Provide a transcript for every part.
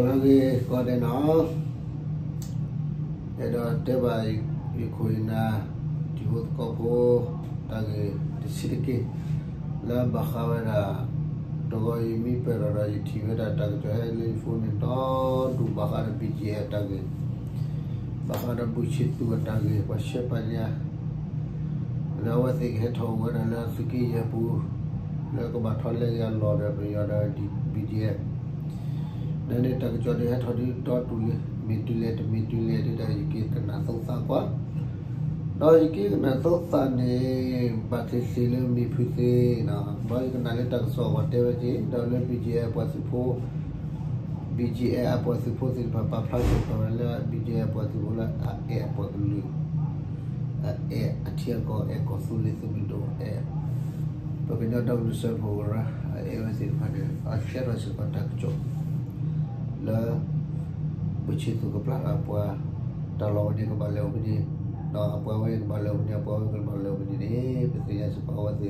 လၢဂ့ၤကိးဂၤဒဲးနီၤ, အဲၣ်ဒိးတဲဘၣ်ယခိၣ်ယနၢ် တံၤဖိသကိးဖိ တၢ်ဂ့ၢ်တဆံးတက့ၢ်, လၢဘၣ်ဃးဝဲဒၣ် တဂီၤယမံပၢၢ်ဒီး ဒီးယထံၣ်ဝဲဒၣ်တၢ်ကစီၣ်ဟဲလၢယဖိန့ၣ် ဒီဒူၣ်ဘၣ်ဃးဒီး ဘံၣ်ကၠံၣ်အဲၣ် အတၢ်ဂ့ၢ်, ဘၣ်ဃးဒီးဘူၣ်ဆံသူၣ်အတၢ်ဂ့ၢ် ပှၤရှဲပာ်န့ၢ်ဧါ လၢအဝဲသ့ၣ်ကဟဲထီၣ်အိၣ်ဝဲဒၣ်လၢအသုးက့ယဲၢ်ပူၤ, လၢကဘၣ်ထီၣ်လဲၤက့ၤအလီၢ်ဒီးပယီၤဒီး ဘံၣ်ကၠံၣ်အဲၣ် န့ၣ်န့ၣ် တၢ်ကစီၣ်ဒုးဟဲထီၣ်ဒုးဒီတူၢ်လံ, မ့ၢ်တုၤလဲၣ်တမ့ၢ်တုၤလဲၣ်ဒုးဒီး ယက့ၤကနၣ်သိးသးကွၢ်, ဒီးယက့ၤကနၣ်သိးသးန့ၣ် ဘၣ်သ့ၣ်သ့ၣ်လၢမ့ၢ်ဖုးသ့နီၤ, ဒီးယကနၣ်လၢတၢ်ကစီၣ်ပှၤတဲဝဲက့ၤ ဒီးလၢ ဘံၣ်ကၠံၣ်အဲၣ် အပှၤသုးဖိ ဘံၣ်ကၠံၣ်အဲၣ် အပှၤသုးဖိသ့ၣ်တဖၣ် ပာ်ဖျါစ့ၢ်ကီးဝဲလၢ ဘံၣ်ကၠံၣ်အဲၣ် အပှၤသုးဖိလၢအအဲၣ်အပှၤကလုာ်, အအဲၣ်အထံအကီၢ် အဲၣ်ကီၢ်သူလ့ၤသုးမုၢ်ဒိၣ် အဲၣ် ပကညီဒီကလုာ်စၢဖှိၣ်ကရၢ အအဲၣ်ဝဲသ့ၣ်တဖၣ်န့ၣ် အဆှၢထီၣ်စ့ၢ်ကီးတၢ်ကစီၣ် လၢ ဘူၣ်ဆံသူၣ်ကပျၢ်လီၤအပှၤ တၢ်လီၢ်ဝဲန့ၣ်ကဘၣ်လဲၤအိၣ်ဖဲန့ၣ်, ဒီးအပှၤဝဲကဘၣ်လဲၤအိၣ်ဖဲန့ၣ် အပှၤဝဲကဘၣ်လဲၤအိၣ်ဖဲန့ၣ်န့ၣ် ပသ့ၣ်ညါစ့ၢ်ကီးအဝဲသ့ၣ်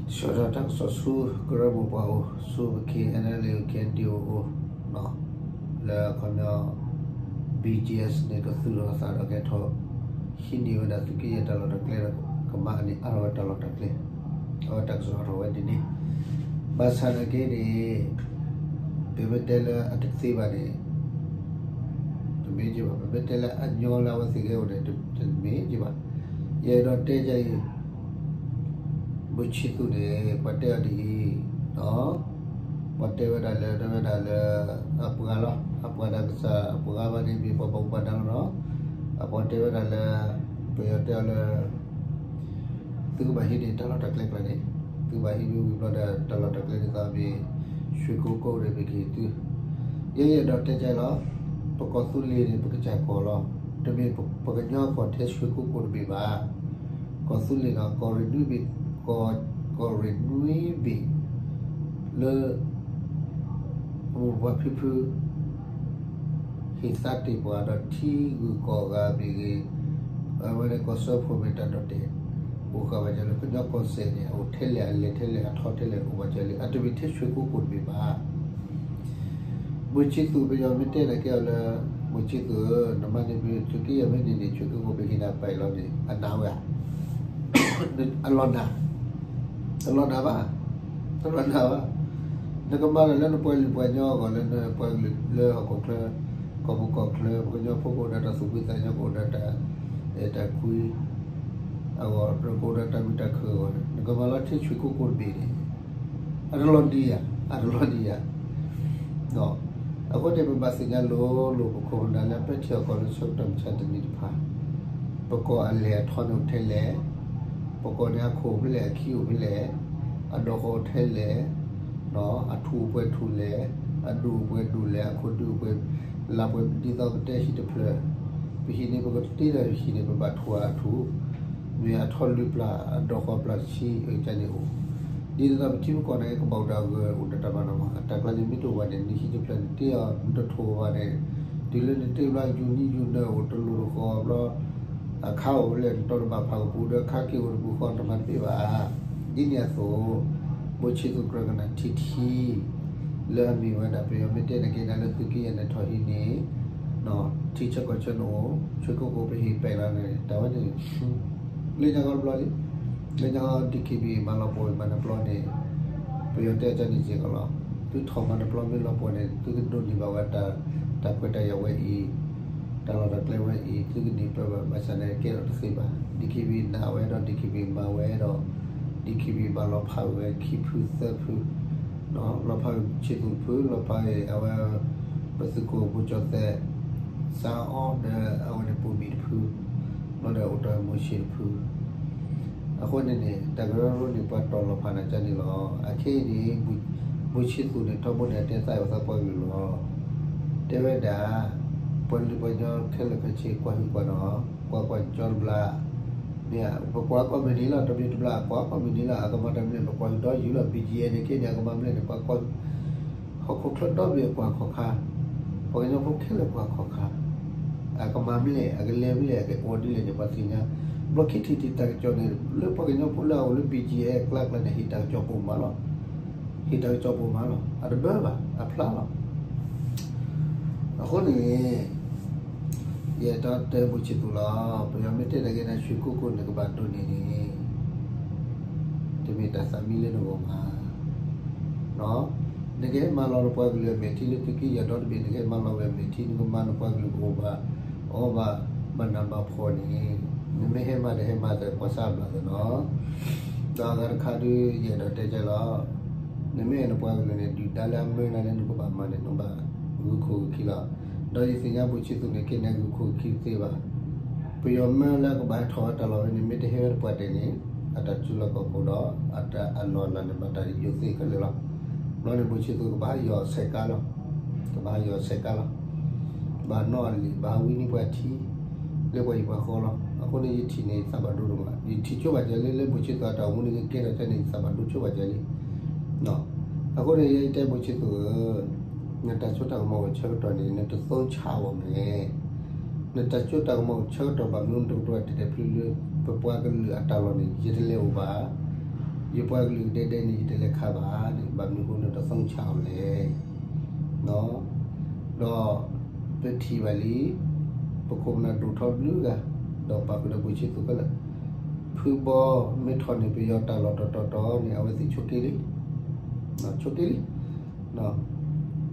ဆှၢထီၣ်တၢ်ကစီၣ်ဆူကရၢမိၢ်ပှၢ်အိၣ်, ဆူပ K N L A အိၣ် K N D O အိၣ်, လၢအခီပညီ B G S န့ၣ် ကသုးထီၣ်အသးဒီးကဲထီၣ် ဟံးန့ၢ်ဝဲဒၣ်သုးက့ယဲၢ်တၢ်လီၢ်တၢ်ကျဲဒီး ကမၤန့ၢ်အါထီၣ်ဝဲတၢ်လီၢ်တၢ်ကျဲ, အဝဲတၢ်ကစီၣ်ဟးထီၣ်ဝဲဒ်န့ၣ်, ဘၣ်ဆၣ်နာ်က့န့ၣ် ပမ့ၢ်တဲလၢအတသ့ဘၣ်န့ၣ် တမ့ၢ်က့ဘၣ်, ပမ့ၢ်တဲလၢအညီလၢအဝဲသ့ၣ်ဂဲၤအိၣ်န့ၣ် တမ့ၢ်က့ဘၣ်. ယအဲၣ်ဒိးတဲဒ်အံၤ, ဘူၣ်ဆံသူၣ်န့ၣ် ပှၤတဲအီၤဒ်အံၤ, ပှၤတဲဝဲဒၣ်လၢ တဲဝဲဒၣ်လၢ အပှၤလီၤ, အပှၤတၢ်ကစၢ်အပှၤဂၤဘၣ်န့ၣ် မ့ၢ်ပှၤဘၣ်မူဘၣ်ဒါလီၤနီၤ, အပှၤတဲဝဲဒၣ်လၢ ပယီၤတဲအီၤလၢ သုကဘၣ်ဟံးန့ၢ်တၢ်လီၢ်တၢ်ကျဲကျါန့ၣ်, သုဘၣ်ဟံးန့ၢ်ဝံၤဘျီဒီး တၢ်လီၢ်တၢ်ကျဲန့ၣ်သးမ့ၢ် ရွှေကုက္ကိုန့ၣ်မ့ၢ်ကဟ့ၣ်သု, ယဲယအဲၣ်ဒိးတဲကၢလီၤ, ပကီၢ်သူလ့ၤန့ၣ် ပကစၢ်ကီၢ်လီၤ, တမ့ၢ်ပကညီကီၢ်ထဲ ရွှေကုက္ကို တမ့ၢ်ဘၣ်. ကီၢ်သူလ့ၤနီၤ ကီၢ်ရ့ၣ်နွံဘ့ၣ်, ကီၢ်ရ့ၣ်နွံဘ့ၣ် လၢ ပမိၢ်ပှၢ်ဖံဖု ဟ့ၣ်သါတ့ၢ်ပှၤဒီးထံဂုၤကီၢ်ဂၤမ့ၢ်ဂ့ၤ, အဝဲန့ၣ်ကီၢ်စၢဖှိၣ်မ့ၢ်တၢ်ဒီၣ်တဲာ်, အိၣ်ဃာ်ဘၣ်ကၢလၢကညီကီၢ်စဲၣ်န့ၣ် အအိၣ်ထဲလဲၣ်အလဲၤထဲလဲၣ်အထီထဲလဲၣ်အိၣ်ဘၣ်ကၢလံ, အတမ့ၢ်ထဲ ရွှေကုက္ကို တမ့ၢ်ဘၣ်. ဘူၣ်ဆံသူၣ် ပယီၤမ့ၢ်တဲန့ၣ်ကဲအီၤလၢ ဘူၣ်ဆံသူၣ်ဧၢ, နမၤန့ၢ်ပသုးက့ယဲၢ်မ့ၢ်န့ၢ်န့ၣ် ရွှေကုက္ကို ပဟ့ၣ်နၤပာ်အလီၢ်န့ၣ် အနာ်ဝဲဧါ. အလီၢ်နာ်, တလီၤနာ်ဘၣ်, တလီၤနာ်ဘၣ်. နကမၤလၢနပှၤလုၢ်ပှၤကညီအဂီၢ် လၢနပှၤလုၢ်လၢဟီၣ်ခိၣ်ချၢ, ကီၢ်ပူၤကီၢ်ချၢ ပှၤကညီဖိကအိၣ်ဒီးတၢ်သူၣ်ဖှံသးညီ ကအိၣ်ဒီးတၢ်အဲၣ်တၢ်ကွံ အဂီၢ် ကအိၣ်ဒီးတၢ်မုာ်တၢ်ခုၣ်အဂီၢ် နကမၤလီၤထဲ ရွှေကုက္ကို တဘ့ၣ်န့ၣ် အတလီၤနံၤယၤ, အတလီၤနံၤယၤ. အဃိန့ၣ် ပဘၣ်သ့ၣ်ညါလိၤလိၤ ပခိၣ်ပနၢ်လၢပဲထံအီၣ်ကီၢ်လၢဆၢကတီၢ်မုၢ်ဆါတနံၤတဖၣ်, ပကီၢ်အလဲၤအထီန့ၣ်အိၣ်ထဲလဲၣ်, ပကီၢ်န့ၣ်အခိၣ်အိၣ်ဖဲလဲၣ် အခံအိၣ်ဖဲလဲၣ်, အဒိၣ်ဃီအိၣ်ထဲလဲၣ်, အထူၣ်အိၣ်ပှဲၤထူၣ်လဲၣ်, အဒူၣ်အိၣ်ပှဲၤဒူၣ်လဲၣ်, အခိၣ်ဒုးအိၣ်ပှဲၤလၢပှဲၤ ဒ်သိးပတဲဟံၣ်တဖျၢၣ်, ပဟံၣ်န့ၣ် ပကတ့ဒီးဟံၣ်န့ၣ် ပဘၣ်ထူၣ်အထူၣ်, မ့ၢ်အထီလွံၢ်ပျၢ် အဒိၣ်ဃီပျၢ်တဆံ အကန့ၣ်အိၣ်, ဒ်သိးပထံပကီၢ်န့ၣ် ကဘၣ်အိၣ်ဒီးအဂၢၤအိၣ်ဒီးတၢ်မၤနီၣ်မး, တၢ်ကျါန့ၣ်မ့ၢ်တအိၣ်ဘၣ်န့ၣ် နဟံၣ်တဖျၢၣ်န့ၣ်တ့အီၤ နတထူၣ်ဘၣ်န့ၣ်, တုၤလၢနတ့ဘျီ ယူၤနံၣ်ယူၤနၢၤအိၣ်တလိၤတဃီၤဘျီ အခါအိၣ်ဖဲလဲၣ် နတီၤတဘၣ်ဖးကပူၤဒီး ခါက့ၤအိၣ်တပူၤဃီ တမၤတဘၣ်ဘၣ်. ဒ်န့ၣ်အသိး ဘိၣ်ဆံသူၣ်ကြၢးကနၣ်ထံထံ လၢအမ့ၢ်ဝဲဒၣ် ပယီၤမ့ၢ်တဲန့ၣ်က့ၤနၤလၢသုးက့ယဲၢ်န့ၣ်ထီၣ်ဟံးန့ၢ် ထံဆၢကီၢ်ဆၢနအိၣ် ရွှေကုက္ကို ပဟ့ၣ်ပဲာ်လီၤန့ၣ် တၢ်ဝဲန့ၣ် လၢညါခီတဘျီလံ, လၢညါခီ DKBA မၤလီၤပှီၢ်မၤနပျီန့ၣ် ပယီၤတဲတၢ်န့ၣ်စ့ၢ်ကီးလီၤ. သုထီၣ်မၤနပျီမ့ၢ်လီၤပှီၢ်န့ၣ် သုကဒိးန့ၢ်ဘၣ်ဝဲတၢ် တၢ်ခွဲးတၢ်ယာ်ဝဲအံၤ, တၢ်လီၢ်တၢ်ကျဲဝဲအံၤ သုကန့ၢ်ပၢၢ်ဘၣ် ဘၣ်ဆၣ်န့ၣ်ကဲထီၣ်တသ့ဘၣ်. DKBA နာ်ဝဲဒီး DKBA မၤဝဲဒီး DKBA ဘၣ်လီၤဖးဝဲခံဖုသၢဖု လီၤဖးဝဲဆံသူၣ်တဖု လီၤဖးဝဲအဝဲ ပသုးခိၣ်ဘိၣ်ကၠီၣ်သဲး စါအီၣ်ဒီးအဝဲန့ၣ်ပိာ်မုၣ်တဖု ဘျီဒီးအိၣ်တ့ၢ်မိၤၡ့တဖု အဃိန့ၣ်န့ၣ် တၢ်ကရၢကရိန့ၣ် ပှၤတီၢ်လီၤဖးနၤကန့ၣ်လီၤ. အခဲအံၤန့ၣ် ဘိၣ်ဆံသူၣ်န့ၣ် ထီဘိန့ၣ် အတဲသးအဝဲသးပှၤကလုာ်လီၤ. တဲဝဲဒၣ် ပှၤလုၢ်ပှၤကညီခဲလၢာ်ခဲဆ့ ကွၢ်ဟုၣ်ကွၢ်နီၣ် ကွၢ်ကွၢ်ကၠီတဘျီ မ့ၢ်ဧါ ပကွၢ်ကိးမုၢ်နံၤလီၤ တမ့ၢ်တဘျီ အကွၢ်ကိးမုၢ်နံၤလီၤ အကမၤတၢ်မနုၤလဲၣ် ပကွၢ်ဟုၣ်ဒီးယူၤလီၤ ဘံၣ်ကၠံၣ်အဲၣ်န့ၣ် ခဲအံၤန့ၣ် အကမၤမနုၤလဲၣ်န့ၣ် ပှၤကွၢ်ဟုၣ် ဟီၣ်ခိၣ်ချၢဒီဘ့ၣ်အကွၢ်ခီၣ်ခါ ပှၤကညီဖိခဲလၢာ်ကွၢ်ခီၣ်ခါ အကမၤမနုၤလဲၣ် အကလဲၤမနုၤလဲၣ် အကအိၣ်ဒ်လဲၣ်န့ၣ် ပှၤသ့ၣ်ညါ ဘျီခံထံၣ်တၢ်ကစီၣ်န့ၣ် လၢပှၤကညီဖိလၢအအိၣ်လၢ ဘံၣ်ကၠံၣ်အဲၣ် အကျါကျါန့ၣ် ဟ့ၣ်တၢ်ကစီၣ်ပိာ်မးလီၤ. ဟ့ၣ်တၢ်ကစီၣ်ပိာ်မးလီၤ. အတဘၢဘၣ်, အဖျါလီၤ. အဃိန့ၣ် ယအဲၣ်ဒိးတဲဘိၣ်ဆံသူးလီၤ. ပယီၤမ့ၢ်တဲနၤက့ၤနၤ ရွှေကုက္ကို နကဘၣ်ဒိးန့ၢ်န့ၣ် တမ့ၢ်တၢ်သးမံလၢနဂီၢ်ဘၣ်. နကဟဲမၤလီၤနပှၤကလုာ်အမဲာ်ထံလၢသုးက့ယဲၢ်ဒီတဘ့ၣ်, နကဟဲမၤလီၤဝဲအမဲာ်ထံ နကမၤနပှၤကလုာ်ကအိၣ်ဘၣ်အီဘၣ် ဘၣ်နးဘၣ်ဖှီၣ်န့ၣ်, နမ့ၢ်ဟဲမၤဒီးဟဲမၤသ့ၣ် ကွၢ်ဆၣ်ဘျးသ့ၣ်နီၤ. ဒီးအဂၤတခါဒုး ယအဲၣ်ဒိးတဲကလီၤ, နမ့ၢ်အဲၣ်နပှၤကလုာ်န့ၣ် ဒုၣ်ဒါလၢအမၢနၤလၢနကဘၣ်မၤန့ၣ် နဘၣ်ဂုာ်ခိၣ်ဂုာ်ခံလီၤ. ဒီးယသ့ၣ်ညါဘိၣ်ဆံသူးန့ၣ် ကဲန့ၣ်ဂုာ်ခိၣ်ဂုာ်ခံတသ့ဘၣ်. ပယီၤမၢလၢအကဘၣ်ဟဲထီၣ်အတၢ်လီၢ်ဝဲန့ၣ် မ့ၢ်တဟဲဝဲတပှၢ်တဲာ်န့ၣ် အတၢ်စုလီၢ်ခီၣ်ခိၣ်ဒီး အတၢ်အလီၢ်အလၤန့ၣ် ဘၣ်တၢ်ယိာ်သ့ခဲလၢာ်လီၤ. ဘျီန့ၣ်ဘိၣ်ဆံသူးကဘၣ်ဟးယီၤဆဲးကါလီၤ. ကဘၣ်ဟးယီၤဆဲးကါလီၤ. ဘၣ်နီၣ်အလံာ် ဘၣ်ဟးဝံန့ၢ်ပှၤထံ လၢပှၤဟံၣ်ပှၤဃီလီၤ. အဃိန့ၣ် ယထံၣ်န့ၣ် ယသးဘၣ်ဒိဒိၣ်မး, ယထံၣ်ဆိဘၣ်စၢၤလၢ လၢဘိၣ်ဆံသူးအတၢ်အိၣ်မူန့ၣ် ကကဲထီၣ်ကဲန့ၣ် ယသးဘၣ်ဒိဆိဘၣ်စၢၤလံ. အဃိန့ၣ် ယတဲဘိၣ်ဆံသူးဧၢ, နတၢ်စိတၢ်ကမီၤအိၣ်ဆၢကတီၢ်န့ၣ် နတသိဆါအီၤမဲာ်, နတၢ်စိတၢ်ကမီၤအိၣ်ဆၢကတီၢ် ဘၣ်မနုၤနတကတိၤတဲာ်တဲာ်ဖျုလၢ ပပှၤကလုာ်အတၢ်လီၢ်န့ၣ် ယတလဲၤအိၣ်ဘၣ်, ယပှၤကလုာ်ကဒဲကဒဲန့ၣ် ယတလဲၤခးဘၣ်န့ၣ် ဘၣ်မနုၤအဃိနတသိဆါအီၤလဲၣ်. ဒီးပထံၣ်ဘၣ်လံ, ပခိၣ်ပနၢ်ဒိၣ်ထီၣ်ဘျုးဂၤ, ဒီးပာ်ဃုာ်ဒီးဘိၣ်ဆံသူးခဲလၢာ်, ဖုဘီမ့ၢ်ထီၣ်န့ၢ်ပယီၤတၢ်လီၢ်တတီၤတီၤန့ၣ် အဝဲသ့ၣ်ဆိးက့လံ, ဆိးက့လံ.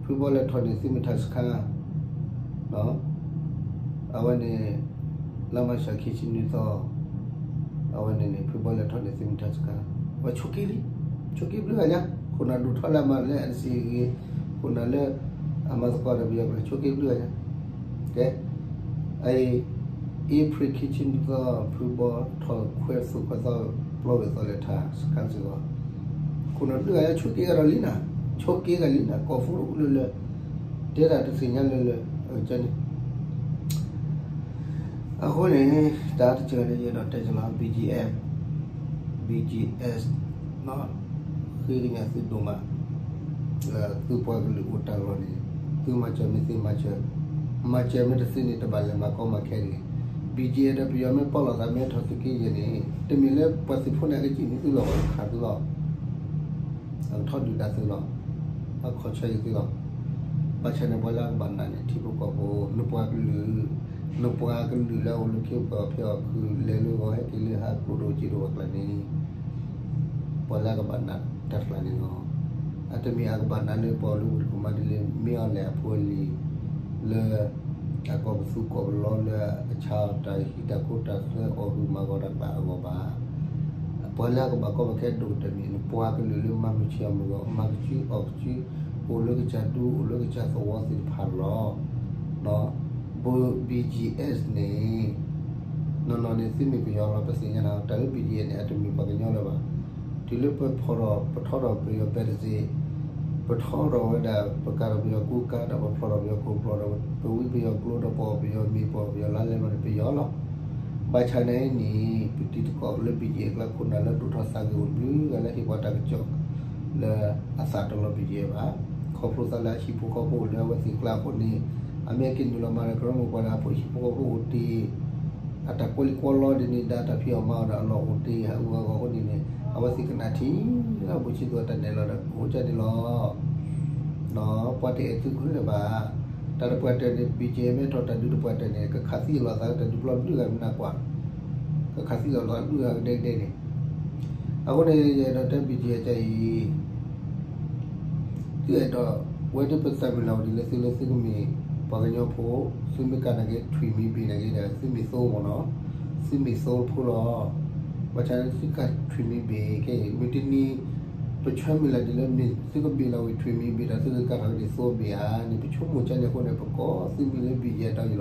ဖုဘီလဲၤထီၣ်န့ၢ်သုးမုၢ်ထၣ်စခါ အဝဲန့ၣ် လါမၢ်ၡးခံဆံနွံသီ, အဝဲန့ၣ်န့ၣ် ဖုဘီလဲၤထီၣ်န့ၢ်သုးမုၢ်ထၣ်စခါ, အဝဲဆိးက့လံ, ဆိးက့ဘျုးဂၤညါ, ခိၣ်နၢ်ဒိၣ်ထီၣ်လၢအမၤလၢ အစံဂ့ၤ, ခိၣ်နၢ်လၢအမၤသကိးဒီးပယီၤကျါ ဆိးက့ဘျုးဂၤညါ. ကဲ, အအံၤ April ခံဆံနွံသီ ဖုဘီထီၣ်ခွဲးသူၣ်ခွဲးသီ ပျီဝဲၢ်သီလဲၤထၣ်စခါစ့ၢ်ကီး, ခိၣ်နၢ်ဘျုးဂၤညါ ဆိးက့ဂၤဒီးလံနၤ, ဆိးက့ဂၤလံနၤ, ကီၢ်ဖိတအိၣ်လၢလၢ, တဲဒၣ်တသ့ၣ်ညါလၢလၢ, ကန့ၣ် အဃိန့ၣ် တၢ်တစၢၢ်န့ၣ် ယအဲၣ်ဒိးတဲကလီၤ BGF, BGF ဃ့ကညးသုဒိၣ်မး, သုပှၤကလုာ်အိၣ်တၢ်လီၢ်န့ၣ် သုမၤစၢၤမ့ၢ်သ့မၤစၢၤ, မၤစၢၤမ့ၢ်တသ့န့ၣ် တဘၣ်လဲၤမၤကီမၤခဲတဂ့ၤ. BGF ဒီးပယီၤမ့ၢ်ပီၢ်လိာ်သးမ့ၢ်ထီၣ်သုးက့ယဲၢ်န့ၣ် တမ့ၢ်လၢပှၤသုးဖိန့ၣ် အကစံၣ်န့ၢ်သုလီၤဘၣ်, ခးသုလီၤ, အကထီၣ်ဒုၣ်ဒါသုလီၤ, အခီၣ်ဆၢယံၤသုလီၤ. ဘၣ်ဆၣ်န့ၣ် ပှၤလၢအကဘၣ်နာ်န့ၣ် ထံဖိကီၢ်ဖိ နပှၤကလုာ်, နပှၤကလုာ်လၢအအိၣ်လၢခ့ပှၤဖဲအီၣ်ခု လဲၤလၢဂီၤဟဲက့ၤလၢဟါ ကျိၣ်ဒိၣ်စ့ဒိၣ်ဝဲကျါန့ၣ် ပှၤလၢအကဘၣ်နာ်တၢ်တကျါန့ၣ်လီၤ. အတမ့ၢ်အကဘၣ်နာ်လၢပှၤအိၣ်လၢဝ့ၢ်တကူၣ်မးဒ်လၢ မ့ၢ်အီၤလဲၣ်အဖိအလံၤ လၢ အကီၢ်ပသူကီၢ်ပလီလၢအဆါအီၤတၢ်ဟံးတၢ်ခိတၢ်သွဲအီၣ်ဟုၣ်မၤဂီၤတၢ်ကျါအဂီၢ်ဘၣ်. ပှၤလၢအကဘၣ်ကီဘၣ်ခဲဒိၣ်ကတၢၢ်န့ၣ် နပှၤကလုာ်လၢမၤမုာ်ဆံးအီၣ်မုာ်ဂီၤ မၤကစုအီၣ်ကစု အိၣ်လၢကစၢ်ဒူ အိၣ်လၢကစၢ်သဝီသ့ၣ်တဖၣ်လီၤ. ဘိ BGF န့ၣ် နီၢ်နီၢ်န့ၣ် သုမ့ၢ်ပယီၤလီၤ ပသ့ၣ်ညါနၤ တၢ်လၢ BGF န့ၣ် အတမ့ၢ်ပှၤကညီလၢၤဘၣ်. တုၤလၢပဖီၣ်ထီၣ် ပထီထီၣ်ပယီၤ ဘဲတစ့း, ပထီထီၣ်ဝဲဒၣ် ပကၤထီၣ်ပယီၤကူကၤ ဒီးပဖျီၣ်ထီၣ်ပယီၤခိၣ်ဖျီၣ်ဒီး ပဝံပယီၤကျိဒီး ပအီၣ်ပယီၤမ့ၤ ပအီၣ်ပယီၤလါလဲမးန့ၣ် ပယီၤလီၤ. ဘၣ်ဆၣ်န့ၣ်န့ၣ် ပတံၤသကိးလၢ BGF အကျါ ခိၣ်နၢ်လၢဒိၣ်ထီၣ်သးဂ့ၤအိၣ်ဘျုးဂၤလၢဟ့ၣ်ပှၤတၢ်ကစီၣ် လၢအသးတလီၤ BGF ဘၣ်. ခီဖျိသးလၢအဟံၣ်ဖိဃီဖိအိၣ်လၢအဝဲသ့ၣ်ကျါအဃိန့ၣ် အမ့ၢ်က့ၤနုာ်လီၤမၤဒီးကရၢမိၢ်ပှၢ်ဒီးအဖိဟံၣ်ဖိဃီဖိအိၣ်တ့ၢ် အတၢ်ကွဲးလံာ်ကွဲးလီဒ်န့ၣ် ဒီးတၢ်ဖံးအီၣ်မၤအီၣ်ဒီးအလီၢ်အိၣ်တ့ၢ် ဟးအုၣ်အဂီၢ်အဃိန့ၣ်န့ၣ် အဝဲသ့ၣ်ကနၣ်ထံလီၤ ဘိၣ်ဆံသူးအတၢ်နဲၣ်လီၤဒီး အိၣ်ကၢန့ၣ်လီၤ. ပှၤတအဲၣ်သုးကလုာ်လၢၤဘၣ်. တၢ်တပှၢ်တၢၢ်န့ၣ် BGF မ့ၢ်ထီၣ်တၢ်ဒုးတပှၢ်တၢၢ်န့ၣ် ကခးသံအလီၤသး တၢ်ဒုးပျီဘျုးဂၤမနၤကွၢ်, ကခးသံအလီၤသးဘျုးဂၤကဒဲကဒဲန့ၣ်. အဃိန့ၣ် ယအဲၣ်ဒိးတဲ BGF အံၤ သုအဲၣ်ဒိး ဝဲဒၣ်ပသးမုၢ်လၢ်အိၣ်ဒံးလၢသုလၢသုကမ့ၢ်ပှၤကညီဖိ, သုမ့ၢ်ကးနာ်က့ ထွံၣ်မံၤဘ့ၣ်နာ်က့ဒီး သုမ့ၢ်သိမ့ၢ်နီၤ, သုမ့ၢ်သိဖိလီၤ. ဘၣ်ဆၣ်န့ၣ် သုကးထွံၣ်မံၤဘ့ၣ်ခဲအံၤ မုၢ်တနံၤ ပဆၢမုၢ်လၢ်ဒ်လၢမ့ၢ်သုကဘ့ၣ်လီၤဝံၤထွံၣ်မံၤဘ့ၣ်ဒီး သုကကးထီၣ်က့ၤသိဘ့ၣ်ဧါန့ၣ် ပဆိကမိၣ်ကၢန့ၣ်အဃိန့ၣ် ပကိးသုမံၤလၢ BGF ဒီးယံၤလီၤ.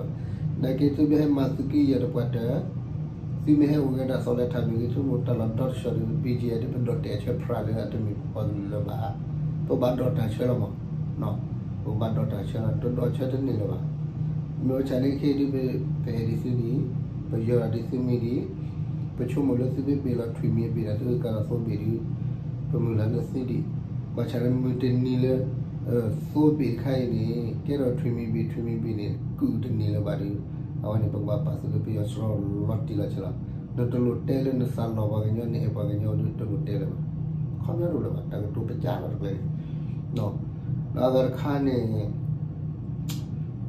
နာ်က့သုမ့ၢ်ဟဲမၤသုးက့ယဲၢ်တပှၢ်တၢၢ် သုမ့ၢ်ဟဲအိၣ်ဂဲၤဒၣ်သီလၢထးမ့ၢ်ဂ့ၤ သုမ့ၢ်တၢ်လီၢ်ဒီတဆှီဒ် BGF ဒ်ပဒိးတဲာ်အဆၢဖြးလၢအတမ့ၢ်ပပှၤကလုာ်လၢၤဘၣ်. ပဘၣ်ဒီးတၢ်ဆၢလီၤမး, ပဘၣ်ဒီးတၢ်ဆၢလီၤ တဒီးဆၢတန့ၢ်လၢၤဘၣ်. မ့ၢ်ဝဲဆၣ်န့ၣ်ခဲအံၤဒ် ပအဲၣ်ဒိးသုဒံး, ပယီၤဒ်သုမံၤဒံး, ပဆိကမိၣ်လၢသုမ့ၢ်ဘ့ၣ်လီၤထွံၣ်မံၤဘ့ၣ်ဒီး သုကကးလီၤသိဘ့ၣ်ဒ် ပမုၢ်လၢ်လၢသုဒံး. ဘၣ်ဆၣ်လၢမုၢ်တနံၤလၢ သိဘ့ၣ်တခါအံၤန့ၣ် ကဲထီၣ်ထွံၣ်မံၤဘ့ၣ် ထွံၣ်မံၤဘ့ၣ်န့ၣ် ကုၢ်တန့ၢ်လၢၤဘၣ်ဒီး အဝဲန့ၣ် ပကဘၣ်ပာ်သုလၢပယီၤစရီလီၤတံၢ်လီၤဆဲးလီၤ. နတလိၣ်တဲလၢနသးလီၤပှၤကညီ နအဲၣ်ပှၤကညီဒီးတလိၣ်တဲလၢၤဘၣ်. တအိၣ်လၢၤဘၣ် တၢ်ကတိၤပစၢ်လီၤတကျဲန့ၣ်, ဒီးအဂၤတခါန့ၣ်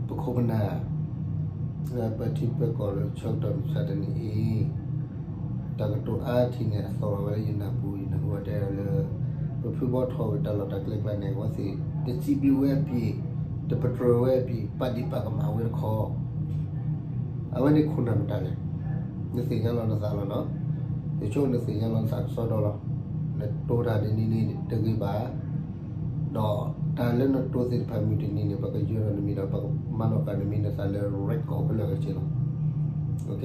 ပခိၣ်ပနၢ် လၢပထံပကီၢ်လၢဆၢကတီၢ်မုၢ်ဆါတနံၤအံၤ တၢ်ကတိၤအါထံၣ်န့ၣ် အသီၣ်လီၤဝဲလၢယနၢ်ပူၤ ယနၢ်ဟူဝဲတဲလၢ ပဖုဘီထီၣ်ဝဲတၢ်လီၢ်တၢ်ကျဲကျါန့ၣ် အဝဲသ့ၣ် တစံးဘျုးဝဲအပျ့ၤ တပတြၢၤဝဲအပျ့ၤ ပာ်ဒံးပာ်ကမၣ်ဝဲတခီ အဝဲန့ၣ်ခိၣ်နၢ်မတၤလဲၣ်. နသ့ၣ်ညါလီၤနသးလီၤနီၤ. ယဆိကမိၣ်နသ့ၣ်ညါလီၤနသးကစီဒီလီၤ. နတိၤတၢ်တနံၤန့ၣ်တဂ့ၤဘၣ်, ဒီးတၢ်လၢနတိၤသ့ၣ်တဖၣ်မုၢ်တနံၤန့ၣ် ပကယၢၤဒီးနမံၤဒီး ပကမၤနီၣ်ဃာ်နမံၤနသးလၢ record ခဲလၢာ်ခဲဆ့လီ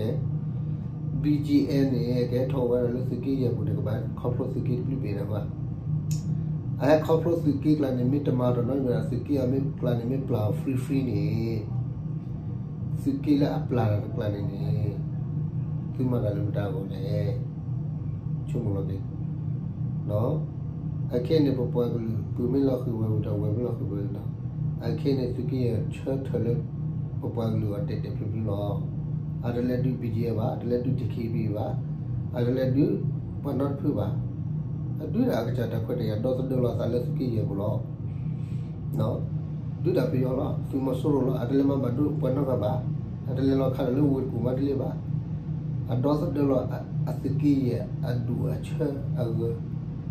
ၤ. BGF န့ၣ် ကဟဲထီၣ်ဝဲဒၣ်လၢသုးက့ယဲၢ်ပူၤန့ၣ် ကဘၣ်ခီဖျိသုးက့တဘျုးဘ့ၣ်ဒီးဘၣ်. အဟဲခီဖျိသုးက့ကျါန့ၣ် မ့ၢ်တမၤတၢ်နီတမံၤဒီး သုးက့အမ့ၢ်ကျါန့ၣ် မ့ၢ်ပျၢ်အီၤ free free န့ၣ် သုးက့လၢအပျၢ်တၢ်တကျါန့ၣ်န့ၣ် သုမၤတၢ်လၢမတၤအဂီၢ်လဲၣ်. ဆိကမိၣ်လီၤက့ၤ. အခဲအံၤန့ၣ် ပပှၤကလုာ် ပုၢ်မ့ၢ်လီၤဃုာ်ဝဲၤဝံၤဒီး ဝဲၤမ့ၢ်လီၤဃုာ်ဝဲၤဝံၤဒီး အခဲအံၤန့ၣ် သုးက့ယဲၢ်ဆၢထၢၣ်လၢ ပပှၤကလုာ်အီၤတဲာ်တဲာ်ဖျုးဖျုးလီၤ. အတလဲၤဒုး BGF ဘၣ်, အတလဲၤဒုး DKBA ဘၣ်, အတလဲၤဒုး ပှၤနီတဖုဘၣ်. အဒုးဒၣ်အကစၢ်တၢ်ခွဲးတၢ်ယာ် ဒီသဒၢလီၤအသးလၢသုးက့ယဲၢ်ပူၤလီၤ. ဒုးဒၣ်ပယီၤလီၤ, သုးမီၤစိရိၤလီၤ, အတလဲၤမၤဘၣ်ဒိပှၤနီတဂၤဘၣ်, အတလဲၤလီၤခးဒီးလၢဝ့ၢ်တကူၣ်မးတလ့ၢ်ဘၣ်. အဒီသဒၢလီၤအသုးက့ယဲၢ်အဒူၣ်အဆၢအဂၢၤ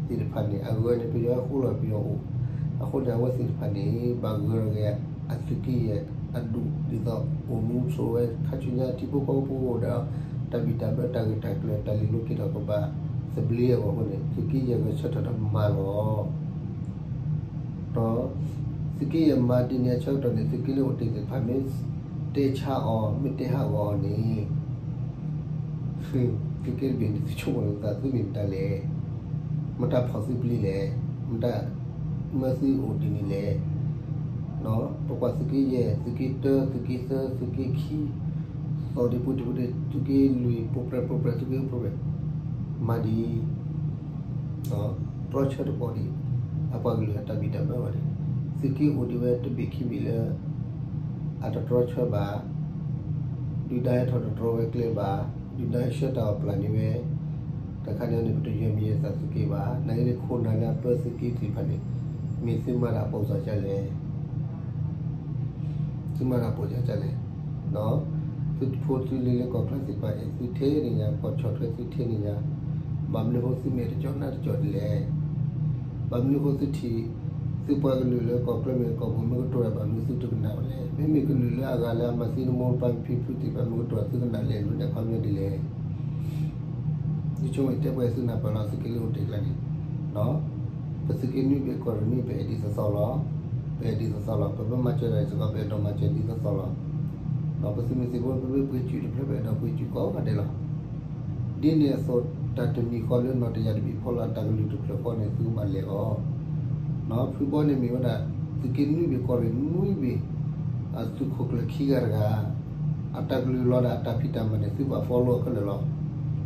သ့ၣ်တဖၣ်န့ၣ် အဂၢၤန့ၣ် ပယီၤဟဲဃိလီၤပယီၤအိၣ်, အဃိန့ၣ် အဝဲသ့ၣ်တဖၣ်န့ၣ် ဘၣ်ဂၢၤလီၤက့ၤအသုးက့ယဲၢ်အဒူၣ် ဒ်သိးအိၣ်မူဆိးဝဲ ခါဆူညါထံဖိကီၢ်ဖိကအိၣ်ဒီး တၢ်ဘံၣ်တၢ်ဘၢတၢ်ဂ့ၢ်တၢ်ကျၢၤ တၢ်လံၤလိာ်က့ၤထီၣ်ကဘၣ်သဘျ့အဂီၢ်အဃိန့ၣ် သုးက့ယဲၢ်ဂဲၤဆၢထၢၣ်ဒီးမၤလီၤ. ဒီးသုးက့ယဲၢ်မၤဒ်န့ၣ်အဆၢကတီၢ်န့ၣ် သုးက့လၢအိၣ်တ့ၢ်သ့ၣ်တဖၣ် မ့ၢ်တဲဆါအီၤ မ့ၢ်တဲဟးဂီၤအီၤန့ၣ် သုးက့တဘ့ၣ်န့ၣ် သုဆိကမိၣ်လီၤသး သုမ့ၢ်မတၤလဲၣ်, မတၤဖီၣ်သုပျံၤလဲၣ်, မတၤမၢသုအိၣ်ဒ်န့ၣ်လဲၣ်. ပကွၢ်သုးက့ယဲၢ်, သုးက့တၢ, သုးက့သၢ, သုးက့ခံ, သီၣ်ဒံးပူၤတံၢ်ပူၤတံၢ်, သုးက့လွံၢ် ပူၤပြဲၢ်ပူၤပြဲၢ် သုးက့ပူၤပြဲၢ်, မၤဒ် တြီဆၢတပီၤဒံး အပှၤကလုာ်အတၢ်ဘံၣ်တၢ်ဘၢဘၣ်န့ၣ်, သုးက့အိၣ်ဒံးဝဲတဘ့ၣ်ခံဘ့ၣ်လၢ အတတြီဆၢဘၣ်, ဒုၣ်ဒါဟဲထီၣ်တတြီဝဲကျဲဘၣ်, ဒုၣ်ဒါဟဲဆှၢတၢ်အီၣ်ပျၢ်န့ၢ်ဝဲ, တခါန့ၣ်န့ၣ် ပတယွၤမံၤယဲၢ်သးသုးက့ဘၣ်, နာ်က့န့ၣ် ခိၣ်နၢ်လၢအပၢသုးက့သ့ၣ်တဖၣ်န့ၣ် မ့ၢ်သုမၤတၢ်ပိာ်စၢ်ကလဲၣ် သုမၤတၢ်ပိာ်စၢ်ကလဲၣ်, သုဖိသုလံၤလၢကီၢ်ချၢသ့ၣ်တဖၣ် အဲၣ်သုထဲန့ၣ်ညါ ကီၢ်ဆီၣ်ထွဲသုထဲန့ၣ်ညါ, ဘၣ်မနုၤဃိသုမဲာ်တကၠီနါတကၠီဒ်လဲၣ်, ဘၣ်မနုၤဃိသုထံၣ် သုပှၤကလုာ်လၢကီၢ်ချၢမ့ၢ်ကီၢ်ပူၤမ့ၢ်ကတိၤတၢ် ဘၣ်မနုၤသုတကနၣ်ဝဲလဲၣ်, မ့မ့ၢ်ကလုာ်လၢအဂၤလၢအမၤသံနမိၢ်ပၢ်ဖံဖုသ့ၣ်တဖၣ်မ့ၢ်ကတိၤတၢ် သုကနၣ်လဲၤလိာ်န့ၣ် အခီပညီဒ်လဲၣ် ယဆိကမိၣ်တဲပှဲၤသုနၢ်ပၢၢ်လီၤ သုးက့လၢအိၣ်တ့ၢ်ကျါန့ၣ်, ပသုးက့နွံဘ့ၣ်ကီၢ်ရ့ၣ်နွံ ပအဲၣ်ဒ်သိးသိးလီၤ, ပအဲၣ်ဒ်သိးသိးလီၤ, ပမ့ၢ်မၤစၢၤတၢ်စ့ၢ်ကီး ပအဲၣ်ဒိးမၤစၢၤဒ်သိးသိးလီၤ, ပသုးမုၢ်သံၣ်ဘိ ပမ့ၢ်ပှ့ၤစုတဖျၢၣ် ပအဲၣ်ဒိးပှ့ၤစုကိးဂၤဒဲးလီၤ. ဒ်န့ၣ်အသိး တၢ်တမံၤဃီလၢနီၢ်တယၢ်တဘ့ၣ်ဖီလာ် တၢ်ကလုၢ်တဖျၢၣ်ဃီန့ၣ် သုကဘၣ်လဲၤအီၤ, ဖုဘီန့ၣ်မ့ၢ်ဝဲဒၣ် သုးက့နွံဘ့ၣ်ကီၢ်ရ့ၣ်နွံဘ့ၣ် အသုးခိၣ်ကျၢၢ်ခံဂၤတဂၤ အတၢ်ကလုၢ်လီၤဒၣ်အတၢ်ဖံးတၢ်မၤန့ၣ် သုဘၣ် follow ခဲလၢာ်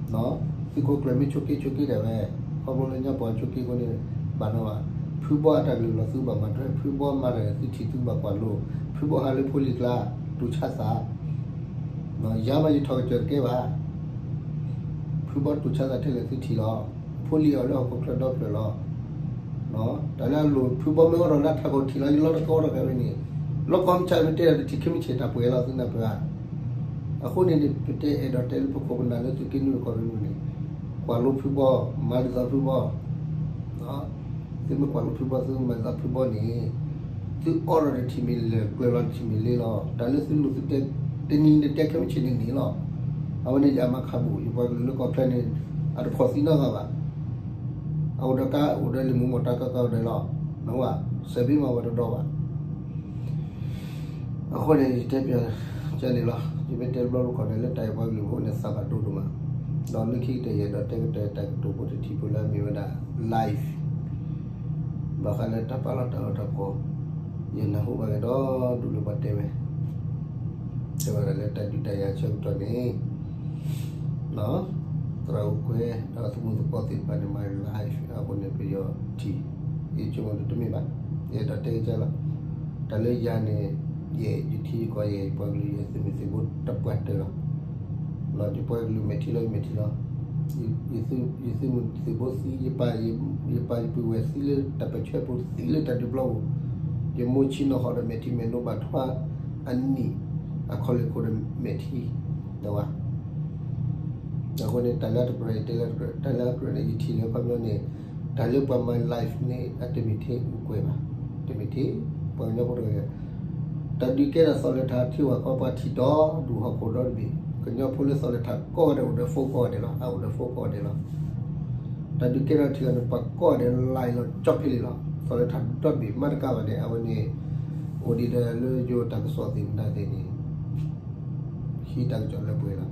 လီၤ. သုးခိၣ်ကျၢၢ်မ့ၢ်ဆိးက့ဆိးက့ဒၣ်ဝဲ, ခီဖျိလၢညါပှၤဆိးက့အဃိန့ၣ် ဘၣ်နီၣ်ဘၣ်, ဖုဘီအတၢ်ကလုၢ်လီၤသုဘၣ်မၤထွဲ, ဖုဘီမၤတၢ်န့ၣ် သုထံၣ်သုဘၣ်ကွၢ်လိ, ဖုဘီဟးလၢဖိလံၤကျါ တူၢ်ဆါသး ယၤမးယထီၣ်ကစၢၢ်တကဲဘၣ်, ဖုဘီတူၢ်ဆါသးထဲလဲၣ်သုထံၣ်လီၤ, ဖိလံၤအီၤလၢဟီၣ်ခိၣ်ချၢဒီဖျၢၣ်လီၤ. တၢ်လၢအလိၣ်ဖုဘီမ့ၢ်အိၣ်ဒီးလၢထးခိၣ်ထံးလီၤ ယလီတကီတဂၤဝဲန့ၣ်, လီကီမုၢ်ဆါမ့ၢ်တဲဒီးတထံၣ်ခဲမုၢ်ဆ့ၣ်တၢ်ပှဲၤလီၤသုနၢ်ပၢၢ်ဧါ. အဃိန့ၣ်န့ၣ် ပတဲအဲၣ်ဒိးတဲလၢပခိၣ်ပနၢ်လၢသုးက့နွံကီၢ်ရ့ၣ်နွံန့ၣ်, ကွၢ်လိဖုဘီ, မၤဒ်သိးဖုဘီ သုမ့ၢ်ကွၢ်လိဖုဘီ သုမၤဒ်သိးဖုဘီန့ၣ်, သုအီၣ်ဒီးတထံၣ်မ့ၢ်လၢာ်ကျၢၤလီၤ တထံၣ်မ့ၢ်လ့လီၤ. တၢ်လၢသုလိၣ်သုတဲ တနံၤန့ၣ်တဲခဲမုၢ်ဆ့ၣ်န့ၣ်န့ၣ်လီၤ. အဝဲန့ၣ်ယမၤခးဘူး ယပှၤကလုာ်လၢကီၢ်ချၢန့ၣ် အတဖီၣ်သံနီတဂၤဘၣ်. အအိၣ်ဒီးကါအိၣ်ဒီးလံာ်မူမီၢ်တၢ်ကီကီအိၣ်ဒီးလီၤ. နဝဲ စဲးဘ့မၤဝဲတဒီဘၣ် အဃိန့ၣ် ယတဲပၠးကန့ၣ်လီၤ. ယမ့ၢ်တဲတဘျီတခီၣ်န့ၣ် လၢတၢ်အဲၣ်ပှၤကလုာ်ဖိန့ၣ် သးဘၣ်ဒိဒိၣ်မး, ဒီးလၢခံကတၢၢ်ယအဲၣ်ဒိးတဲကတၢၢ်တၢ်ကတိၤဖိတထံၣ်ဖိလၢအမ့ၢ်ဝဲဒၣ် live ဘၣ်ဃးလၢတၢ်ပာ်လီၤတၢ်အၢတၢ်ဖီ, ယနၢ်ဟူဘၣ်က့ၤဒီဒူၣ်လၢပှၤတဲဝဲ, တဲဝဲဒၣ်လၢတၢ်ဒုးတၢ်ယၤဆၢကတီၢ်န့ၣ် သရၣ်အိၣ်ကွဲ ဒီးသမူသကိးသ့ၣ်တဖၣ်န့ၣ် မၤ live အဃိန့ၣ် ပယီၤထံၣ်, ယဆိကမိၣ်တမ့ၢ်ဘၣ်, ယအဲၣ်ဒိးတဲက့ၤလီၤ. တၢ်လၢယၤန့ၣ် ယအဲၣ်ယထံယကီၢ် ယအဲၣ်ယပှၤကလုာ် ယအဲၣ်သုးမုၢ်သံၣ်ဘိတပှၢ်တၢၢ်လီၤ. ယပှၤကလုာ်မဲာ်ထံလီၤ ယမဲာ်ထံလီၤ. ယသုးမုၢ်သံၣ်ဘိသံ, ယပၢ်ယပုၢ်ဝဲၢ်သံလၢတၢ်ပၢၢ်ဆၢပူၤ, သံလၢတၢ်ဒုးပျီပူၤ, ယမိၢ်ဆ့ၣ်နီၤဟီၣ်ဒီးမဲာ်ထံမဲာ်နိဘၣ်ထွါအနံၣ်, အခီၣ်လ့ၢ်ခိၣ်ဒီးမဲာ်ထံ, ဒီးဝဲ, အဃိန့ၣ် တၢ်လၢအတကြၢး တၢ်လၢအကြၢးန့ၣ် ယထံၣ်လၢခီပညီန့ၣ်, တၢ်လၢပှၤမၤ live န့ၣ် အတမ့ၢ်ထဲအူကွဲးဘၣ်, တမ့ၢ်ထဲ, ပှၤကညီဖိတဂၤ တၢ်ဒုးကဲထီၣ်သီၣ်လဲၤထးထံဝဲကီး ပှၤထံၣ်ဒီဒူၣ်ဟီၣ်ခိၣ်ဒီတဘ့ၣ်, ကညီဖိလၢသီၣ်လဲၤထးကိးဂၤဒဲး အိၣ်ဒီး phone ကိးဂၤဒဲးလီၤ, အအိၣ်ဒီး phone ကိးဂၤဒဲးလီၤ. တၢ်ဒုးကဲထီၣ်ထံဂၤန့ၣ် ပှၤကိးဂၤဒဲး live လီၤကၠီဖဲလံလီၤ, သီၣ်လဲၤထးဒီတဘ့ၣ် မ့ၢ်တကးဘၣ်န့ၣ် အဝဲန့ၣ် အိၣ်ဒံးဒီးလၢယိၤတၢ်ကစီၣ်သ့ၣ်မတၤသ့ၣ်န့ၣ် ဟံးတၢ်ကစီၣ်လၢပှဲၤလီၤ.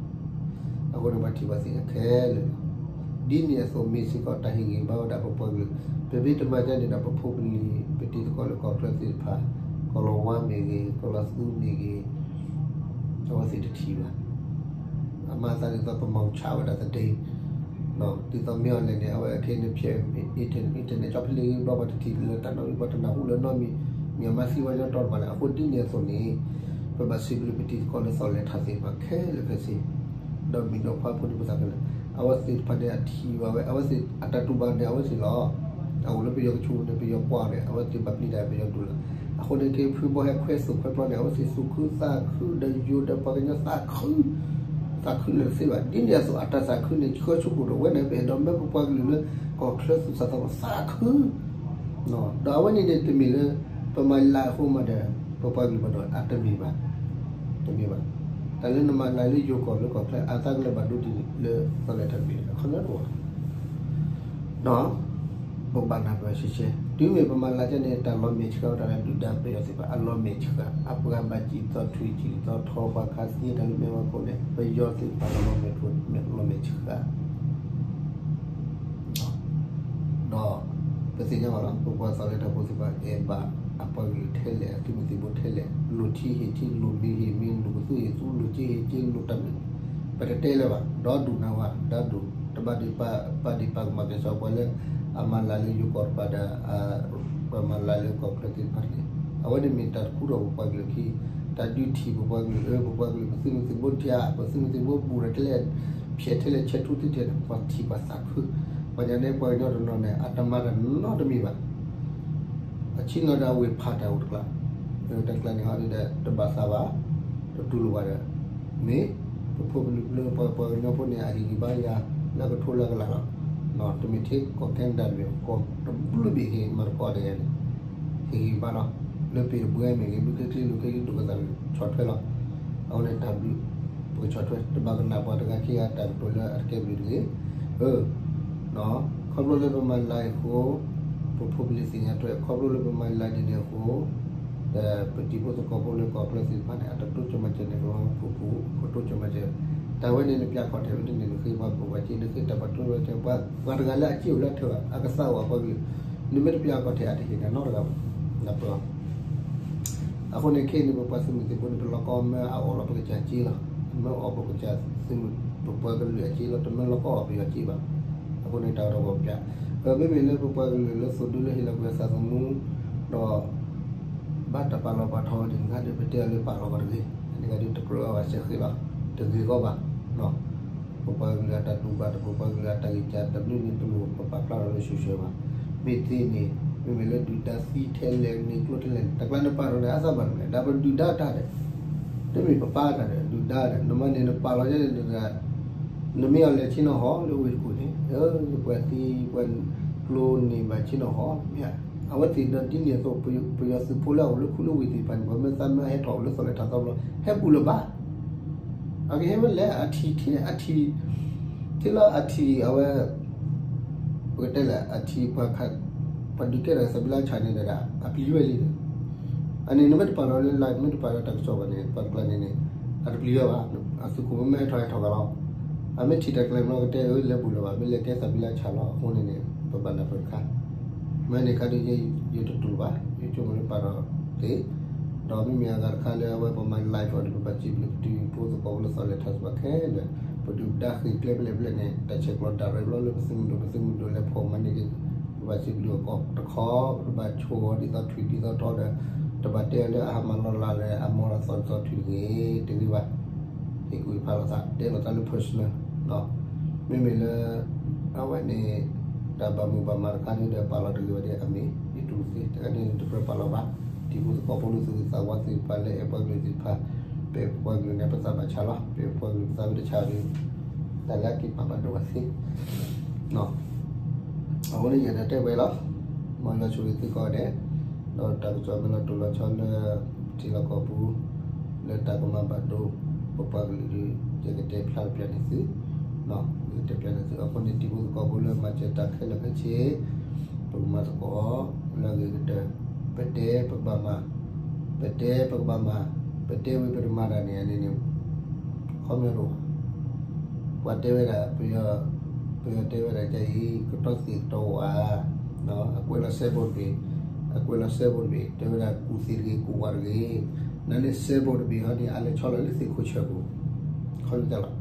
အဃိန့ၣ် ပှၤထံၣ်ပှၤသ့ခဲလၢာ်လီၤ. ဒ်န့ၣ်အသိးမ့ၢ်စ့ၢ်ကီးတၢ်ဟ့ၣ်ဂံၢ်ဘါဝဲဒၣ်ပပှၤကလုာ်, ပမ့ၢ်တမၤဒ်န့ၣ်ဒီး ပဖိပလံၤ ပတံၤသကိးလၢကီၢ်ချၢသ့ၣ်တဖၣ်, ကီၢ်လီၤဝါမ့ၢ်ဂ့ၤ, ကီၢ်လီၤသူမ့ၢ်ဂ့ၤ, အဝဲသ့ၣ်တထံၣ်ဘၣ်. အမၤသးဒ်သိးပမၤဆါဝဲဒၣ်သဒ့, ဒ်သိးမ့ၢ်အီၤလဲၣ်န့ၣ် အဝဲခဲအံၤန့ၣ်ဖျဲး internet ကၠီဖဲလံဘျီ ပှၤတထံၣ်လၢတၢ်နီတမံၤ ပှၤတနၢ်ဟူလၢနီတမံၤ, မ့ၢ်အမၤသံဝဲညီတီတဘၣ်လဲၣ်. အဃိဒ်န့ၣ်အသိးန့ၣ် ပဘၣ်စံးဘျုးပတံၤသကိးလၢသီၣ်လဲၤထးသ့ၣ်တဖၣ်ခဲလၢာ်ခဲဆ့, ဒီးမုၢ်ဒီးခွါဖိဒံဖိသၣ်ခဲလၢာ်, အဝဲသ့ၣ်တဖၣ်န့ၣ်အထံၣ်ဘၣ်ဝဲ အဝဲသ့ၣ်အတၢ်တူၢ်ဘၣ်န့ၣ် အဝဲသ့ၣ်လီၤ. အအိၣ်လၢပယီၤကဆူးန့ၣ် ပယီၤကွၢ်န့ၣ် အဝဲသ့ၣ်ဘၣ်ပျံၤတၢ်ပယီၤဒိၣ်လီၤ. အဃိန့ၣ်က့ ဖုဘီဟဲခွဲသိၣ်ခွဲပျီန့ၣ် အဝဲသ့ၣ်သူၣ်ခုသးခုဒီးယိၤဒီးပှၤကညီသးခု သးခုလၢာ်သ့ဘၣ်. ဒ်န့ၣ်အသိးအတၢ်သးခုန့ၣ် ဆှၢဆူၣ်ကိၣ်ဒီးဝဲန့ၣ် ပအဲၣ်ဒိးမၢပပှၤကလုာ်လၢ ကီၢ်ချၢသူၣ်စၢ်သးဘီၣ်သးခု, ဒီးအဝဲန့ၣ်န့ၣ် တမ့ၢ်လၢ ပမၤလၢအဃိမးဒီး ပပှၤကလုာ်ဘၣ်ဒီး အတမ့ၢ်ဘၣ်, တမ့ၢ်ဘၣ်. တၢ်လၢနမၤလၢယိၤကီၢ်လၢကီၢ်ချၢ အသးကလၢၤဘၣ်ဒိဒ်န့ၣ်လၢသီၣ်လဲၤထးတဘ့ၣ် အခီပညီတအိၣ်ဘၣ်. ဒီး ပဘၣ်နၢ်ပၢၢ်ဆဲးဆဲး တုၤမ့ၢ်ပမၤလၢကဲန့ၣ် တၢ်လီၤမဲာ်ဆှးဝဲဒၣ်လၢဒုၣ်ဒါပယီၤသ့ၣ်တဖၣ် အလီၤမဲာ်ဆှး အပှၤဘၣ်စံၣ်သီၣ်ထွံၣ်စံၣ်သီၣ်ထီ ပှၤခးသံတၢ်လၢမဲာ်ဝဲခိၣ်န့ၣ် ပယီၤသ့ၣ်တဖၣ်လီၤမဲာ် လီၤမဲာ်ဆှး ဒီး ပသ့ၣ်ညါဘၣ်လီၤ ပပှၤသီၣ်လဲၤထးဖိသ့ၣ်တဖၣ် အဲၣ်ဘၣ်အပှၤကလုာ်ထဲလဲၣ် အသုးမုၢ်သံၣ်ဘိထဲလဲၣ် လိၣ်ထံဟ့ၣ်ထံ လိၣ်မ့ၤဟ့ၣ်မ့ၤ လိၣ်ကသူဟ့ၣ်သူ လိၣ်စ့ဟ့ၣ်စ့ လိၣ်တၢ်မ့ၢ် ပတတဲလၢၤဘၣ် ဒီဒူၣ်နၤဝဲ ဒီဒူၣ် တဘၣ်ဒံးပာ်ဒံးပာ်ကမၣ်က့ၤစီၤပှၤလၢ အမၤလၢ်လၢယိၤကီၢ်တဖၣ်ဒီး ပမၤလၢ်လၢကီၢ်ချၢသ့ၣ်တဖၣ်န့ၣ် အဝဲန့ၣ်မ့ၢ်တၢ်တခူထီၣ်ပပှၤကလုာ်ခံ တၢ်ဒုးထံၣ်ပပှၤကလုာ် အၢ ပပှၤကလုာ် ပသုးမုၢ်သံၣ်ဘိဒံး ပသုးမုၢ်သံၣ်ဘိဘူးဒီးထဲလဲၣ် ဖျဲးထဲလဲၣ် ဆဲးထူသ့ထဲလဲၣ် ပှၤထံၣ်ပှၤသးခု ပှၤညါန့ၣ် ပှၤကညီတနီၤန့ၣ် အတမၤတၢ်နီတမံၤဘၣ် အဆံးလီၤဒီးအဝ့ၢ်ဖးတၢ်အိၣ်တကျါ တကျါန့ၣ်ဟီဒ်ဒီး တဘၣ်သးဘၣ် တတူၢ်လိာ်ဘၣ်ဒီး မ့ၢ် ပဖိပလံၤပှၤပှၤကညီဖိန့ၣ် အဟ့ၣ်ဂံၢ်ဘါယၤ လၢကထိလၢကလးလီၤ တမ့ၢ်ထဲကီၢ် Canada တမ့ၢ် ကီၢ်တဘျုးဘ့ၣ်ဟ့ၣ်မၤသကိးတဂၤန့ၣ် ဟ့ၣ်ဂံၢ်ဘါလီၤ လၢပ့ၤတဘှဲမ့ၢ်ဂ့ၤ ဘုခ့ချ့လူၤခ့ချ့ဒိၣ်ကသးဆီၣ်ထွဲလီၤ အဃိန့ၣ်တၢ်ဘျုး ပကဆီၣ်ထွဲ တဘၣ်ကနၣ်ပှၤတဂၤခံဂၤတၢ်ကတိၤလၢအတကဲဘျုးတဂ့ၤ အၢ ခီဖျိလၢပမၤလၢ်အံၤအဃိ ပဖိပလံၤသ့ၣ်ညါထွဲ ခီဖျိလၢပမၤလၢ်ဒ်န့ၣ်အဃိ ဒီးပတံၤဖိသကိးဖိလၢကီၢ်ချၢသ့ၣ်တဖၣ်န့ၣ် အတတိစၢၤမၤစၢၤန့ၣ် ကလီၤပူၤပူၤ ကတိစၢၤမၤစၢၤ တၢ်ဝဲန့ၣ်နပျးခီၣ်ထံးဝဲန့ၣ်န့ၣ် နဃ့ပှၤဘိၣ်ပှၤစ့ နဃ့တၢ်ပှၤတိစၢၤမၤစၢၤ ပှၤတဂၤလၢအစ့အိၣ်လၢထၢၣ် အကသးအိၣ်အပှၤကလုာ် နမ့ၢ်တပျးခီၣ်ထံးအတဟ့ၣ်နၤနီတဂၤဘၣ် နပၢၢ် အဃိန့ၣ်ခဲအံၤန့ၣ် ပပှၤသုးမုၢ်သံၣ်ဘိန့ၣ် ပလီၤကီမၢအအိၣ်လီၤပကစၢ်စ့လီၤ မၢအီၣ်ပကစၢ်သုးမုၢ် ပပှၤကလုာ်အစ့လီၤ တမၢလီၤကီအီၣ်ပယီၤစ့ဘၣ် အဃိန့ၣ်တၢ်ကရၢကရိပျး မ့မ့ၢ်လၢပပှၤကလုာ်လၢသိၣ်ဒူလၢဟ့ၣ်လီၤကွံာ်အသးသမူ ဒီး ဘၣ်တၢ်ပာ်လီၤပာ်ထီဝဲဒ်န့ၣ်ခါဒီး ပတဲအီၤလၢပာ်လီၤပာ်တဂ့ၤ န့ၣ်ဂၤဒ်တကြၢးအီၤဘၣ်စဲဃ့လီၤ တဂ့ၤကီဘၣ် ပပှၤကလုာ်အတၢ်တူၢ်ဘၣ် ပပှၤကလုာ်အတၢ်ဂံၢ်စၢ်တဘျုးန့ၣ်တလိၣ် ပပာ်ဖျါထီၣ်လၢ social ဘၣ် မ့ၢ်သ့န့ၣ် မ့မ့ၢ်လၢဒုၣ်ဒါသံထဲလဲၣ် န့ၢ်ကျိထဲလဲၣ်န့ၣ် တၢ်ကျါန့ၣ်ပာ်ထီၣ်န့ၣ် အသးဘၣ်မနုၤလဲၣ် ဒီးပဒုၣ်ဒါတၢ်ဒီး တမ့ၢ်ပပာ်တၢ်ဒီး ဒုၣ်ဒါဒီး နမ့ၢ်န့ၣ်နပာ်လီၤယဲန့ၣ်တဂၤ နမ့ၢ်အီၤလဲၤဆ့ၣ်နီၤဟီၣ်လၢဝ့ၢ်တကူၣ်န့ၣ် ယပှၤသံပှၤကျိန့ၢ်ဘၣ်ဆ့ၣ်နီၤဟီၣ် မ့ၢ်ဧါ အဝဲသ့ၣ်ဒီးဒ်န့ၣ်အသိး ပယီၤသုးဖိလၢအအိၣ်လၢခူလၢဝ့ၢ်သ့ၣ်တဖၣ်န့ၣ် ပှၤမၢသးမၢဟဲထီၣ်အိၣ်လၢသီၣ်လဲၤထးသီဘျီ ဟဲပူၤလၢၤဘၣ် အကဟဲဝဲလဲၣ် အထံၣ်ထံၣ်န့ၣ် အထံၣ် ထံၣ်လၢအထံၣ်အဝဲ ပကတဲလဲၣ် အထံၣ်ပှၤခး ပှၤဒုးကဲထီၣ်သးဘံလါဆၣ်န့ၣ်ဒီး အပျံၤဝဲလံ အန့ၣ် နမ့ၢ်တပာ်လီၤလၢ live မ့ၢ်တပာ်လီၤတၢ်ကစီၣ်ဘၣ်န့ၣ် ပှၤတကျါန့ၣ်န့ၣ် အတပျံၤဝဲဘၣ် အသုးခိၣ်မ့ၢ်မ့ၢ်ဟဲထီၣ်ဟဲထီၣ်ဂၤလီၤ အမ့ၢ်ထံၣ်တၢ်ကျဲၤမ့ၢ်ကတဲအၢ လဲၤပူၤလၢၤဘၣ် မ့ၢ်လဲၤကဲသးဘံလါဆၣ်လီၤ အဃိန့ၣ်န့ၣ် ပဘၣ်နၢ်ပၢၢ်တခါ မ့ၢ်န့ၣ်ခါဒ်ယဲ ယတတူၢ်ဘၣ် ယဆိကမိၣ်လၢပာ်ထီၣ်သ့ ဒီးမ့မ့ၢ်အဂၤတခါလၢအဝဲပမၤ live အီၤဒီး ပဘၣ်စံးဘျုးပတံၤဖိသကိးဖိလၢသီၣ်လဲၤထးသ့ၣ်တဖၣ်ခဲလၢာ် ပဒုၣ်ပဒါဃ့ၢ်ကျဲဖဲလဲၣ်ဖဲလဲၣ်န့ၣ် တၢ်ဆဲးကျိး direct လီၤလၢပသုးမုၢ်ဒိၣ် ပသုးမုၢ်ဒိၣ်လဲၤဖီၣ်မၤန့ၢ်က့ၤ ပဘၣ်စံးဘျုးအကီၢ်တခီ ပတဘၣ်ဆိၣ်အီၤဒ်သိးထွံၣ်ဒ်သိးထီဒီး တဘၣ်တဲအီၤလၢအဟးမၤလီၤလးလၢအမၤလီၤသီၣ်ဒ်သိးထွံၣ်တဂ့ၤ တဂ့ၤဘၣ် ဟ့ၣ်ကူၣ်ဖးလိာ်သး တဲလိာ်သးလၢ personal နီၤ မ့မ့ၢ်လၢ အဝဲန့ၣ် တၢ်ဘၣ်မူဘၣ်မၤတခါန့ၣ်ဒီး ပာ်လီၤတဂ့ၤဝဲဒၣ်အမံၤ ယတူၢ်သ့ တခါန့ၣ် တကြၢးပာ်လီၤဘၣ်. တံၤဖိသကိးဖိလၢသူၣ်ဂ့ၤသးဝါသ့ၣ်တဖၣ်လၢအဲၣ်ပှၤကလုာ်သ့ၣ်တဖၣ်, ပအဲၣ်ပှၤကလုာ်န့ၣ် ပသးဘၣ်ဆါလီၤ. ပအဲၣ်ပှၤကလုာ်ပသးဝံၣ်တဆါဒီး တၢ်လၢအက့ၤပာ်ဘၣ်ဒိဘၣ်သ့ အဃိန့ၣ် ယအဲၣ်ဒိးတဲဝဲလီၤ. မ်ယွၤဆိၣ်ဂ့ၤသုကိးဂၤဒဲး, ဒီးတၢ်ကစီၣ်မ့ၢ်လီၤတိၢ်လီၤဆီလၢ ထံလီၢ်ကီၢ်ပူၤ လၢတၢ်ကမၤဘၣ်ဒိ ပပှၤကလုာ်ဒီး ယကတဲဖျါတဖျါန့ၣ်သု, ယကတဲဖျါန့ၣ်သု အဃိန့ၣ် တံၤဖိသကိးဖိလၢမၤစၢၤတၢ်ခဲလၢာ်ခဲဆ့ ပကမၤသကိးလၢအဂ့ၤကတၢၢ်, ပတဲပကဘၣ်မၤ, ပတဲပကဘၣ်မၤ, ပတဲဝံၤပတမၤတၢ်န့ၣ်န့ၣ် ခီပညီတအိၣ်ဘၣ်. ပှၤတဲဝဲဒၣ် ပယီၤတဲဝဲဒၣ်ကအံၤ ကတီသံးကတီဝး, အကွဲးလီၤစဲဘိတဘ့ၣ်, အကွဲးလီၤစဲဘိတဘ့ၣ် တဲဝဲဒၣ်ကူၣ်သံးတဂ့ၤ ကူၣ်ဝးတဂ့ၤ, နန့ၣ်စဲဘိတဘ့ၣ်ဟီန့ၣ် အလဲၤဆီလီၤလၢသ့ၣ်ခိၣ်ဆၢပူၤ, ခီပညီတလီၤ,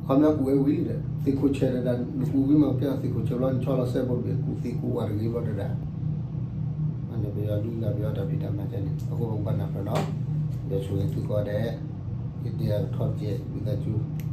ခီပညီကူၣ်ဝဲဝံၤလံဒီး သ့ၣ်ခိၣ်ဆၢတဒၣ် နကူၣ်ဝံၤမး ကဲအီၤသ့ၣ်ခိၣ်ဆၢဘျီ နဆီလီၤစဲဘိတဘ့ၣ် ကူၣ်သံးကူၣ်ဝးတဂ့ၤဘျီတဒၣ် အန့ၣ်ပယီၤဒုၣ်ဒါပယီၤတၢ်ဖံးတၢ်မၤကဲန့ၣ် အဃိပကဘၣ်နၢ်ပၢၢ်နီၤ, ယွၤဆိၣ်ဂ့ၤသုကိးဂၤဒဲး, ယတဲအကထီတကဲး ဝံသးစူၤ